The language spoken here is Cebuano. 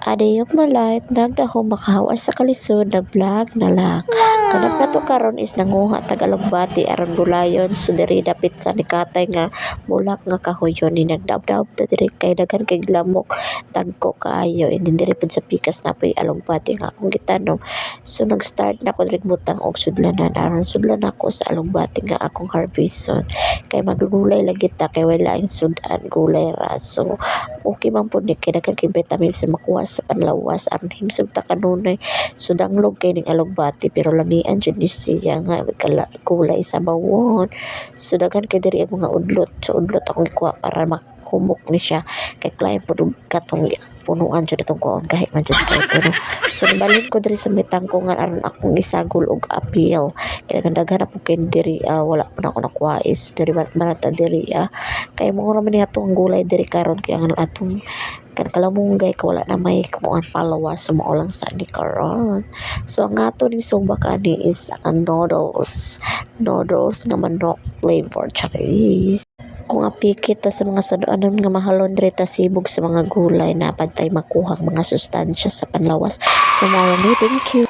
A day of my life, nagdahom makahawas sa kalisod, nag-vlog na lang. Kanang nato karon is nanguha tag alugbati aron gulayon. So diri dapit sa nikatay nga bulak nga kahoyon ni nagdaobdaob ta diri kay daghan kay lamok, dagko kaayo. And then diri pud sa pikas napoy alugbati nga akong gitanom. So nag-start na ko diri butang og sudlanan aron sudlan nako sa alugbati nga akong harveston kay maggulay lagi ta kay walay laing sud-an, gulay ra. So okay man pud ni kay daghan kay vitamins sa makuha sa panlawas aron himsog ta kanunay. So danglog kay ning alugbati pero lamian jud ni siya nga kulay sa bawon. So daghan kay diri ang mga udlot. So udlot akong gikuha para makumok ni siya kay lain pud og katong punuan jud atong kuhaon, gahi man jud kay pero so nibalhin ko diri sa may tangkongan aron akong isagol og apil kay daghan na pud kay diri, wala pa nako nakuha is diri man ta diri, kay mao ra man ni atong gulay diri karon kay ang atong kan kalamunggay kay wala na may kuan palawas, so mao lang sa ni karon. So ang ato ning subak ani is ang noodles, noodles nga manok flavor, charis. Kung apiki ta sa mga sud-anon nga mahalon, diri ta sibog sa mga gulay, naa pud tay makuhang mga sustansya sa panlawas. So mao lang ni, thank you.